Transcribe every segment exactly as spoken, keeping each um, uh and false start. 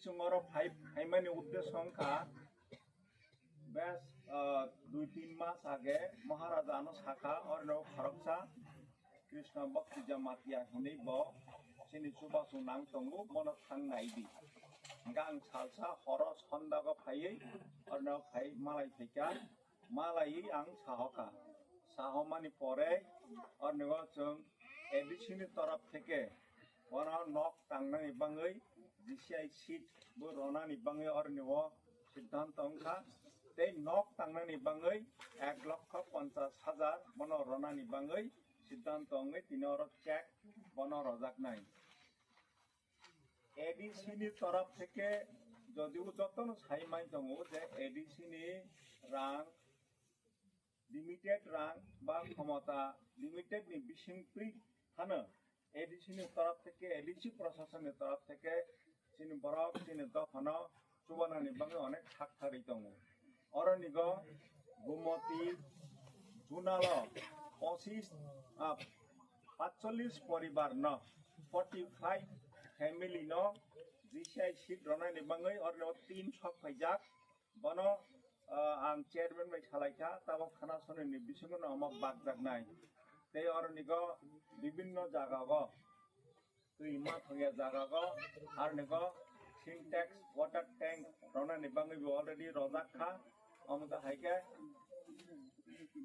Chwng oro phai, phaimani uddesyo wngkha, bes, ah, dui tin mas age Maharaja ano sakha, orno khoroksa Krishna Bhakti Jamatia hinwi bo chini chubachu nang tongo, bono thang nai di. Hingkhe ang salsa horo sondago phaiwi orno phai malai phaikha, malaiwi ang sahokha. Sahomani pore orno chwng A D C ni torop theke bono nok tangnani bangwi G C I seat bo ronani bangwi orni o siddhanto wngkha. Tei nok tangnani bangwi ek lokho ponchas hajar bono ronani bangwi siddhanto wngwi tini oro check bono rojaknai. A D C ni torop theke jodio jotono sai mai tongo je A D C ni rang limited rang ba khomota limited ni bisingtwi phano A D C ni torop theke, A D C proshasonni torop theke chini borok, chini dophano chubanani bagwi onek sak tharwi tongo. Oronigo Gumoti Junalo pochis, ah, patchollis poribar no, forty five family no G C I seat ronani bagwi oroni o tin sok phaijak. Bono, ah, ang chairman bai salaikha, tabok khana sonini bisingo no omo bakjaknai. Tei oronigo bibinno jagago, twi ma thangya jagago, aronigo Sintex water tank ronani bagwi bo already rojak kha. Omo ta hai khe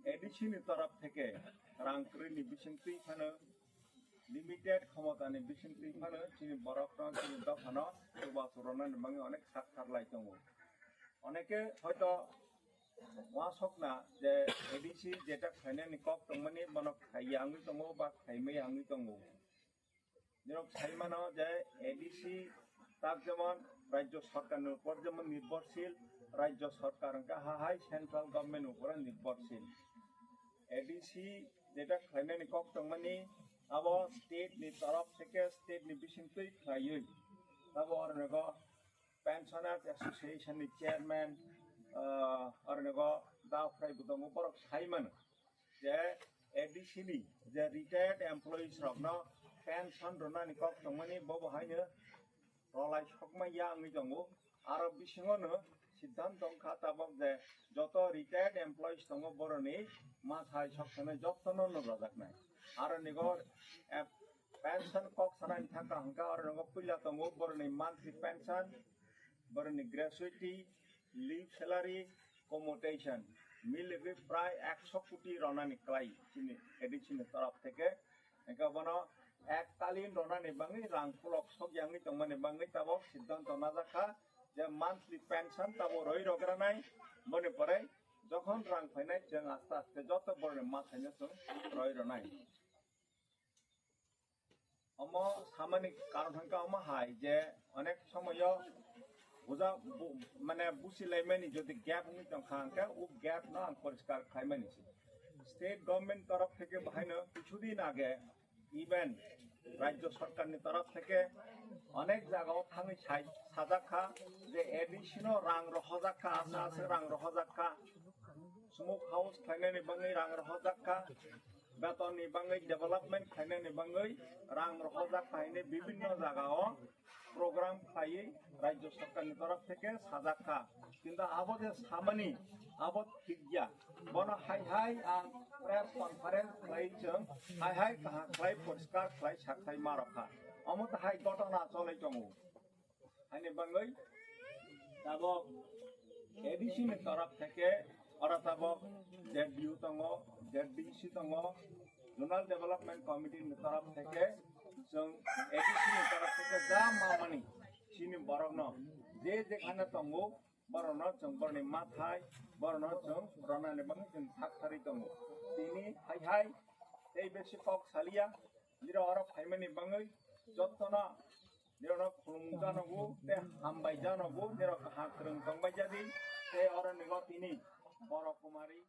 A D C ni torop theke rang kwrwini bising twi phano limited khomotani bising twi phano chini borokno, chini dophano chubachu ronani bagwi onek sak tharlai tongo. Oneke hoito uansukna je A D C jeta khlainani kok tongmani bono khaiya wngwi tongo ba khaimaya wngwi tongo. Norok sai mano je A D C tak jemon rajyo sorkarni upor jemon nirbhorshil, rajyo sorkar wngkha ha hai central government upor nirbhorshil. A D C jeta khlainani kok tongmani abo state ni torop theke state ni bising twi khlaiwi abo oronigo Pensioners Association ni chairman, ah, oronigo da phrai bo tongo, borok sai mano je A D C ni je retired employees rokno pension rwnani kok tongmani bo bo haino rolai sokma ya wngwi tongo. Aro bisingo no siddhanto wngkha tabok je joto retired employees tongo boroni mathai sokthano jotono no rojaknai. Aronigo, eh, pension kok sanani thangkha hwnkha oronigo puila tongo boroni monthly pension, boroni gratuity, leave salary, commutation, miligwi prai ekso koti ronani klai chini A D C ni torop theke. Hingke bono ekkalin ronani bagwi rang pulok sok yangwi tongmani bagwi tabok siddhanto najak kha je monthly pension tabok roi rogranai, boni pore jokhon rang phainai chwng aste aste joto boroni mathaino chwng roi ronai. Omo samani karon hwnkha omo hai je onek somoyo buja bu-, mane busilaimani jodi gap wngwi tongkha hwnkhe o gap no ang poriskar khlaimani se. State government torof theke bahaino kichudin age even rajyo sorkarni torof theke onek jagao thangwi sai sajak kha je A D C no rang rohojak kha, asa asa rang rohojak kha, smoke house khlainani bagwi rang rohojak kha, betonni bagwi, development khlainani bagwi rang rohojak kha hinwi bibinno jagao program khlaiwi rajyo sorkarni torof theke sajak kha. Kintu abo je samani abo thik ya. Bono hai hai ang press conference khlai chwng hai hai kaham khlai poriskar khlai sakhai ma rokha. Omo to hai gotona cholai tongo. Haini bagwi tabok A D C ni torof theke oro tabok Z D U tongo, Z D C tongo, Zonal Development Committee ni torof theke chwng A D C ni torof theke ja mamani chini borokno je jekhane tongo borokno chwng borokni mathai borokno chwng ronani bagwi chwng sak sarwi tongo. Tini hai hai tei besi kok saliya. Nirok oro phaimani bagwi jotono nirokno khulumjanogo tei hambai janogo, nirok kaham kwrwng tongbai jadi tei oro nigo tini Borok Kumari.